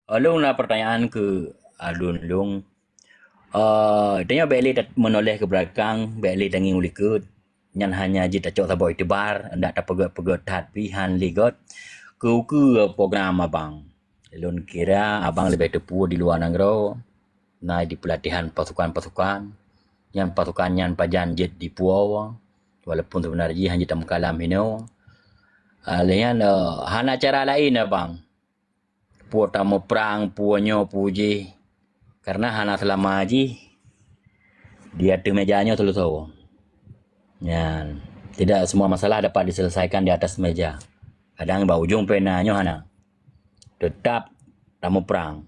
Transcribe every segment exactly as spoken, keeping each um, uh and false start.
Ulôn na pertanyaan keu alun lôn. Eh, tanyoe bék lé tat-, meunoléh keu beulakang, bék lé tangieng u likot. Nyan hanya jeuet tacok saboh iktibar, ndak tapeugét-peugét that pih han lé gét. Keu, keu program abang. Lôn kira abang leubeh teupeu di luwa nanggroe, na di peulatihan pasukan-pasukan. Nyan pasukan nyan pajan jeuet dipuwoe, walaupun seubeuna jih hana jeuet tameukalam hinoe. Ah, lheueh nyan, eh, hana cara laén abang. Peue tameuprang, peue nyoe, peue jih. Karena hana seulama jih di ateueh meja nyoe seuleusoe. Nyan, tidak semua masalah dapat diselesaikan di atas meja. Kadang bak ujong pena nyoe hana. Teutap tameuprang.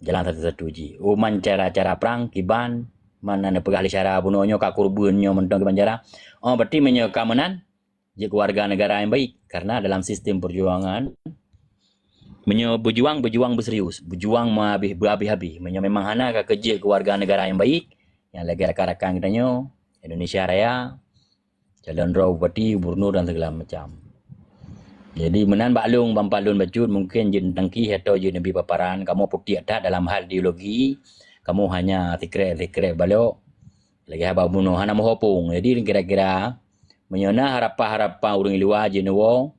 Jalan satu-satu jih. Uman cara-cara prang kiban, mana neupeugah lé syara bunoe nyoe ka kurban nyoe mantong kiban cara. Oh, berarti meunyoe ka meunan, jeuet keu warga negara nyang baik. Karena dalam sistem perjuangan, meunyoe beujuang, beujuang beuserius, beujuang meuhabéh, beuhabéh-habéh. Meunyoe memang hana ka keu jeuet keu warga negara nyang baik, nyang lagée rakan-rakan geutanyoe, Indonesia Raya, calon droe bupati, gubernur dan segala macam. Jadi meunan bak lôn, ban palon bacut, mungkin jeuet neutangki atau jeuet neubi paparan, kamoe putik that dalam hal ideologi, kamoe hanya sikrek-sikrek balok. Lagée haba bunoe hana meuhopong. Jadi kira-kira meunyoe na harapan-harapan ureuëng luwa jeuet neuwoe,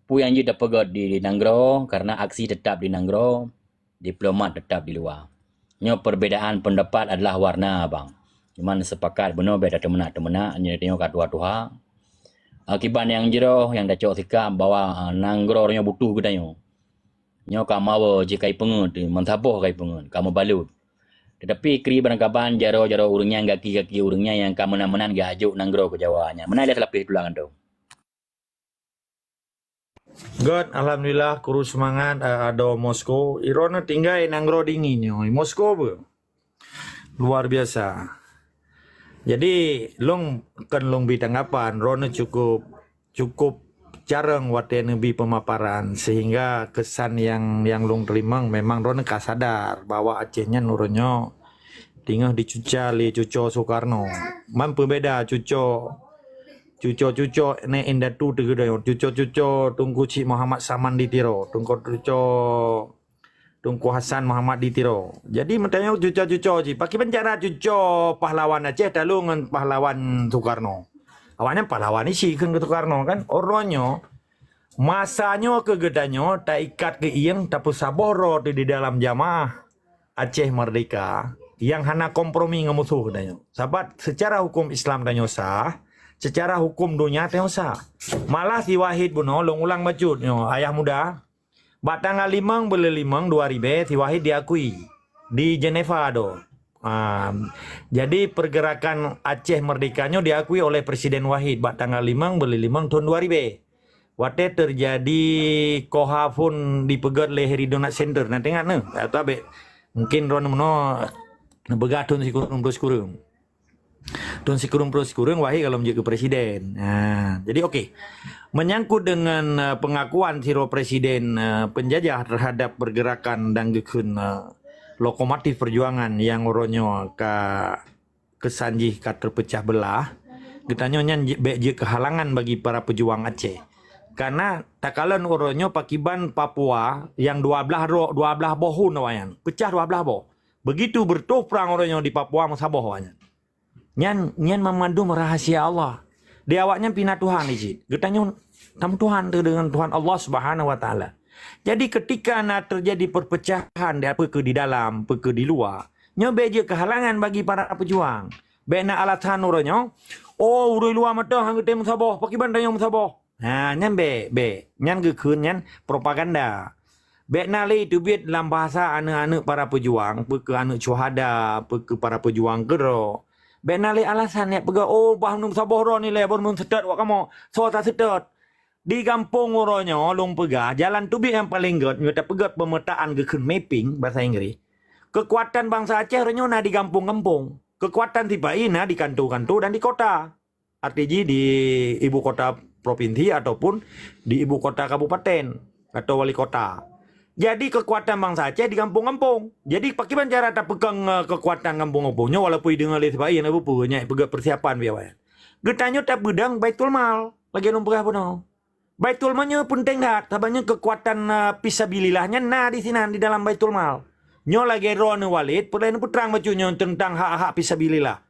peue nyang jeuet tapeugét di, di nanggroe, karena aksi tetap di nanggroe, diplomat tetap di luwa. Nyoe perbedaan pendapat adalah warna, bang. Cuman sepakat bunoe bék tateumeunak-teumeunak, nyoe tanyoe ka tuha-tuha. Akibat nyang jroh, nyang tacok sikap bahwa, ah, nanggroe nyoe butuh geutanyoe. Nyoe ka mawe jih kai peungeut, meusaboh kai peungeut, ka meubalot. Tetapi kri barangkaban jaroe-jaroe ureuëng nyan, gaki-gaki ureuëng nyan nyang ka meunan-meunan geujok nanggroe keu Jawa nyan. Meunan lé seulapeh tulang tu. Gét, alhamdulillah, kru seumangat, eh, adoe Moskow. Droeneuh tinggai nanggroe dingin nyoe, Moskow beu. Luar biasa. Jadi, lôn kon lôn bi tanggapan, droeneuh cukup, cukup carông watée neubi pemaparan, sehingga kesan yang, yang lôn teurimong memang droeneuh ka sadar bahwa Aceh nyan uroe nyoe teungoh dicuca lé cuco Soekarno. Man peubeda cuco, cuco-cuco neh indatu teugeudong, cuco-cuco Teungku Chik Muhammad Saman di Tiro, Teungku cuco Teungku Hasan Muhammad di Tiro. Jadi meutanyoe cuco-cuco jih, pakriban cara cuco pahlawan Aceh talu ngon pahlawan Soekarno. Awaknyan pahlawan isi kheun keu Soekarno kan. Uroe nyoe, masa nyoe keu geutanyoe taikat keu ieng tapeusaboh droe teuh di dalam jamaah Aceh Merdeka nyang hana kompromi ngon musoh geutanyoe. Sabab secara hukum Islam tanyoe sah, secara hukum donya tanyoe sah. Malah si Wahid bunoe lôn ulang bacut nyoe, ayah muda, bak tanggal limong buleuen limong dua ribée si Wahid diakui di Geneva do. Ah, jadi pergerakan Aceh Merdeka nyoe diakui oleh Presiden Wahid bak tanggal limong buleuen limong thon dua ribée. Watée teujadi koha phon dipeugét lé Heri Donat Center, na teuingat neuh? Atau abéh mungkin droeneuh meunoe neupeugah thon sikureueng ploh sikureueng. Thon sikureueng ploh sikureueng Wahid ka lom jeuet keu presiden. Ha, jadi okey. Menyangkut dengan, eh, pengakuan sidroe presiden, eh, penjajah terhadap pergerakan dan geukheun, eh, lokomotif perjuangan nyang uroe nyoe ka keusan jih ka terpecah belah, geutanyoe nyan je-, bék jeuet keu halangan bagi para pejuang Aceh. Karena takalon uroe nyoe pakiban Papua nyang dua blaih ro-, dua blaih boh hun awaknyan, pecah dua blaih boh. Begitu beureutoh prang uroe nyoe di Papua meusaboh awaknyan. Nyan, nyan mamandum rahasia Allah. Di awaknyan pih na Tuhan di cit. Geutanyoe tam Tuhan teuh deungon Tuhan Allah Subhanahu wa Taala. Jadi ketika na teujadi perpecahan di apa ke di dalam, apa ke di luwa, nyoe bék jeuet keu halangan bagi para pejuang. Bék na alasan uroe nyoe, "Oh, ureuëng luwa mantong han geutem meusaboh, pakiban tanyoe meusaboh." Ha, nyan bék, bék. Nyan geukheun nyan propaganda. Bék na lé teubiet lam bahasa aneuëk-aneuëk para pejuang, peu keu aneuëk syuhada, peu keu para pejuang keudroe. Bék na lé alasan nyang peugah, "Oh, bah meunyoe saboh droe nilai, bah meunyoe seutôt wak kamoe, soe ta seutôt." Di gampông uroe nyoe lôn peugah, jalan teubiet nyang paleng gét, nyoe tapeugét pemetaan geukheun mapping, bahasa Inggris. Keukuatan bansa Aceh uroe nyoe na di gampông-gampông. Keukuatan sipa-i na di kanto-kanto dan di kota. Arti jih di ibu kota provinsi ataupun di ibu kota kabupaten atau wali kota. Jadi keukuatan bansa Aceh di gampông-gampông. Jadi pakiban cara tapeukong, eh, keukuatan gampông-gampông nyoe walaupun ideungoe lé sipa-i na peue-peue nyan peugét persiapan biaya. Geutanyoe tapeudong Baitul Mal lagée lôn peugah bunoe. Baitul Mal nyoe peunteng that, sabab nyoe keukuatan, ah, fisabilillah nyan na di sinan di dalam Baitul Mal. Nyoe lagèe droeneuh Walid, peue lagèe neupeutrang bacut nyoe teuntang hak-hak fisabilillah.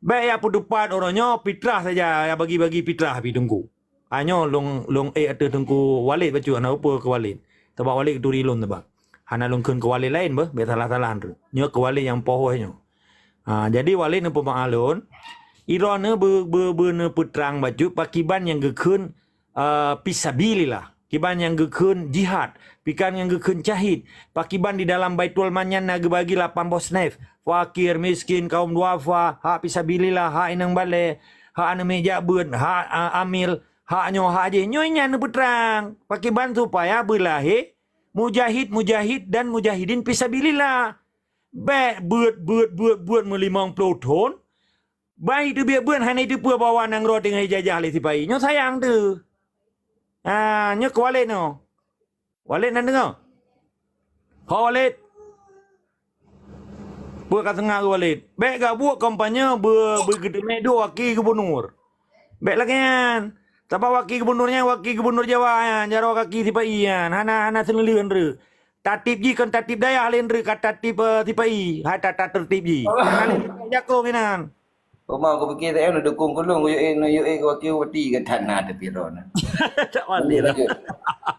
Bèk ya peudeupat uroe nyoe fitrah saja, ya bagi-bagi fitrah pi Teungku. Ah, nyoe lôn, lôn ék ateueh Teungku Walid bacut, hana peue keu Walid. Sabab Walid geuturi lôn sabab. Hana lôn kheun keu Walid laén beuh, bèk salah-salah treuk. Nyoe keu Walid nyang poh nyoe. Ha, jadi Walid neupeumaklum, droeneuh beu-, beu-, beuneupeutrang bacut pakiban nyang geukheun, eh, fisabilillah, kiban nyang geukheun jihad, pikan nyang geukheun syahid, pakiban di dalam Baitul Mal nyan na geubagi lapan boh snif, fakir, miskin, kaum duafa, hak fisabilillah, hak inong balè, hak aneuk miet jak beuet, hak, eh, amil, hak nyoe, hak jih. Nyoe nyan neupeutrang, pakiban supaya beulahé mujahid-mujahid dan mujahidin fisabilillah. Bèk beuet, beuet, beuet, beuet meulimong ploh thon. Bah iteubiet beuet hana iteupeue bahwa nanggroe teungoh ijajah lé sipa-i. Nyoe sayang teuh. Ha, nyoe keu Walid nyoe. Walid na deungö? Ho Walid. Peue ka seungab keu Walid? Bèk gabuek kampanye beu-, beugeuteumé duek waki gubunur. Bèk lagèe nyan. Sabab waki gubunur nyan, waki gubunur Jawa nyan, jaroe kaki sipa-i nyan. Hana, hana seuleuleuen re. Tatib jih kon tatib dayah lé nreuh ka tatib, eh, sipa-i. Hai tata tertib jih. Hana lé sipa-i jakrong inan. Uma kupike teu neudukung kulong, yue, yue, yue, waki bupati ke tanah tepi ron. Tak mandi lah.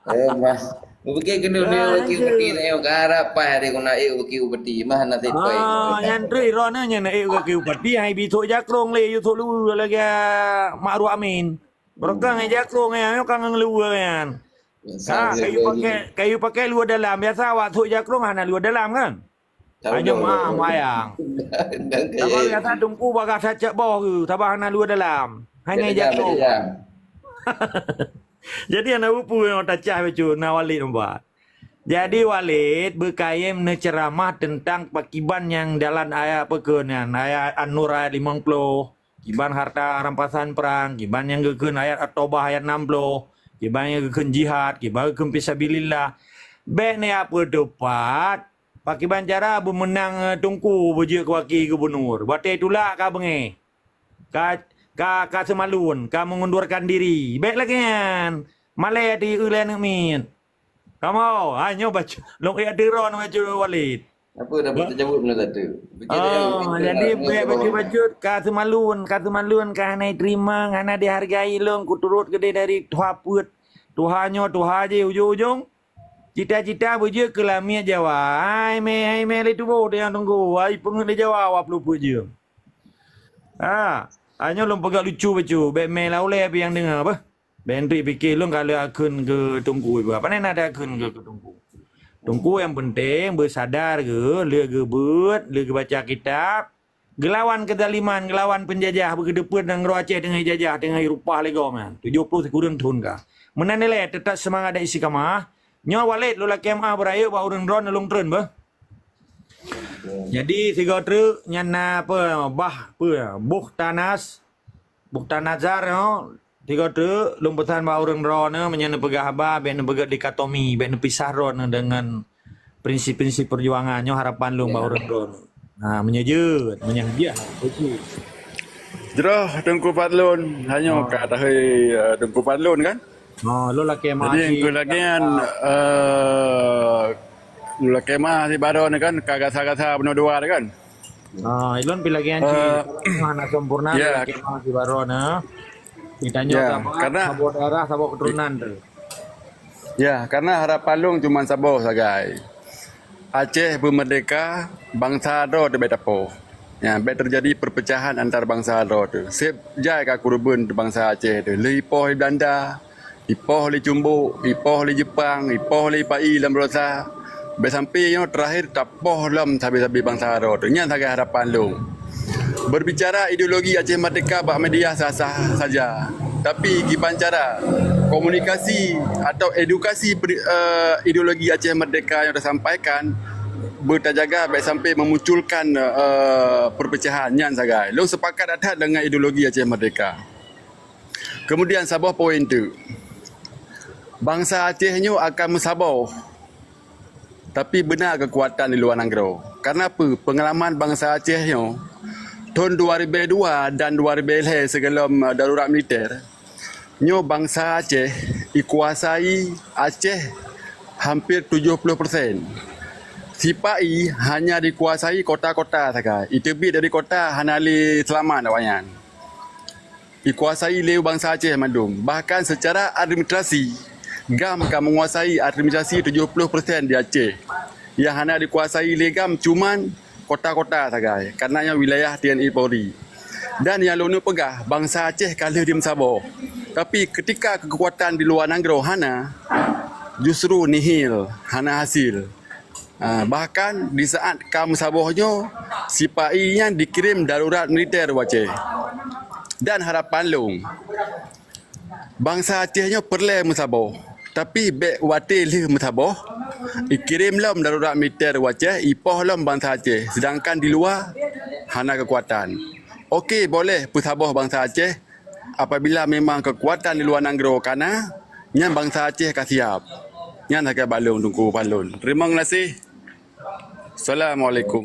Eh, mas. Kupike kena ni waki bupati teu ka harap pai hari guna ék waki bupati. Mah na sesuai. Ah, nyan trui ron nyan ék waki bupati, hai bisok jakrong lé, yue sok lu lagi Ma'ruf Amin. Barokah ngon jakrong nyan, nyoe ka ngon luwa nyan. Ha, kayu pakai, kayu pakai luwa dalam. Biasa awak sok jakrong hana luwa dalam kan? Hanya ma mayang. Sabab biasa Teungku bagah sacak boh tu, sabab hana luwa dalam. Hanya jakrong. Jadi hana bupu nyang tacah bacut na Walid nampak. Jadi Walid beukayém neuceuramah teuntang pakiban nyang dalam ayat apa keu nyan, ayat An-Nur ayat limong ploh. Kiban harta rampasan prang, kiban nyang geukheun ayat At-Taubah ayat nam ploh, kiban nyang geukheun jihad, kiban geukheun fisabilillah. Bèk neujak peuteupat, pakiban cara beumeunang, eh, Teungku beujeuet keu waki gubunur. Watèe tulak ka beungèh. Ka, ka, ka seumalun, ka meungundurkan diri. Bèk lagèe nyan. Malèe di eu lé aneuk miet. Kamoe, ha, nyoe bacut. Lôn ék deungoe bacut Walid. Apa dah ba- terjawab nak satu? Fikir dia, ah, jadi bèk bacut-bacut ka seumalun, ka seumalun ka hana jiteurimong, hana dihargai lôn, kuturot keudeh dari tuha peuet, tuha nyoe, tuha jih ujong-ujong. Cita-cita beujeuet keu lamiet Jawa. Hai mè, hai mè lé tuboh nyang teungku, hai peungeuet lé Jawa, wah ploh peuet jeuem. Ha, nyoe lôn peugah lucu bacut, bèk mè lam ulèe pih nyang deungö beuh. Bèk nteuk pike lôn ka lheueh akheun keu Teungku iba. Pane na takheun keu, keu Teungku. Teungku nyang peunteng beusadar geuh, lheueh geubeuet, lheueh geubaca kitab, geulawan keuzaliman, geulawan peunjajah, beugeudeupeuen nanggroe Aceh teungoh ijajah, teungoh irupah lé gob nyan. Tujoh ploh sikureueng thon ka. Meunan ilèe, teutap seumangat dan istiqamah. Nyoe Walid lôn lakèe meu'ah beurayeuk bak ureueng droeneuh lôn treun beuh. Jadi sigoe treuk nyan na apa, bah, apa, Bukhtanas, Bukhtanazar nyoe, sigoe treuk lôn peusan bak ureueng droeneuh meunyoe neupeugah haba, bèk neupeugah dikotomi, bèk neupisah droeneuh deungon prinsip-prinsip peujuangan nyoe harapan lôn bak ureueng droeneuh. Ha, meunyoe jeuet, meunyoe jeuet, oke. Jroh Teungku Fadlon, hanyoe ka tahôi, eh, Teungku Fadlon kan? Oh, lôn lakèe meu'ah. Jadi, keu lagèe nyan, eh, lôn lakèe meu'ah sibaroe nyoe kan, ka gasa-gasa bunoe dua nyoe kan? Ah, ilôn pih lagèe nyan cit. Eh, hana sempurna, ya. Lôn lakèe meu'ah sibaroe nyoe. Geutanyoe ya, karena saboh daerah, saboh keturunan tu. Ya, karena harapan lôn cuma saboh sagai. Aceh beumeurdeka, bansa droe teuh bèk tapoh. Ya, bèk teujadi perpecahan antar bansa droe teuh. Seb jai ka keureubeuen bansa Aceh teuh. Lheueh ipoh lé Belanda, ipoh lé Cumbok, ipoh lé Jepang, ipoh lé Pai lam baroesa. Bèk sampai nyoe terakhir tapoh lom sabe-sabe bansa droe teuh. Nyan sagai harapan lôn. Berbicara ideologi Aceh Merdeka bak media sah-sah saja. Tapi kiban cara komunikasi atau edukasi peri-, eh, ideologi Aceh Merdeka nyang tasampaikan, beutajaga bèk sampai memunculkan, eh, perpecahan nyan sagai. Lôn sepakat that deungon ideologi Aceh Merdeka. Kemudian saboh poin teuk. Bansa Aceh nyoe akan meusaboh. Tapi beuna keukuatan di luwa nanggroe. Karena peue? Peungalaman bansa Aceh nyoe, thon dua ribèe dua dan dua ribèe lhèe sigohlom, eh, darurat militer, nyoe bansa Aceh ikuasai Aceh hampir tujoh ploh persen. Sipa-i hanya dikuasai kota-kota sagai. Iteubiet dari kota hana lé seulamat awaknyan. Ikuasai lé bansa Aceh mandum. Bahkan seucara administrasi, GAM ka menguasai administrasi tujoh ploh persen di Aceh. Nyang hana dikuasai lé GAM cuman kota-kota sagai, karena nyan wilayah T N I Polri. Dan nyang lôn peugah, bansa Aceh ka lheueh dimeusaboh. Tapi keutika keukuatan di luwa nanggroe hana, justru nihil, hana hasil. Ah, bahkan di saat ka meusaboh nyoe, sipa-i nyan dikirém darurat militer u Aceh. Dan harapan lôn, bansa Aceh nyoe peureulée meusaboh. Tapi bék watée lheueh meusaboh, ikirém lom darurat militer u Aceh, ipoh lom bansa Aceh, seudangkan di luwa hana keukuatan. Oke, boleh peusaboh bansa Aceh apabila memang keukuatan di luwa nanggroe ka na, nyan bansa Aceh ka siab. Nyan sagai bak lôn, Teungku Fadlon. Teurimong gaséh. Assalamualaikum.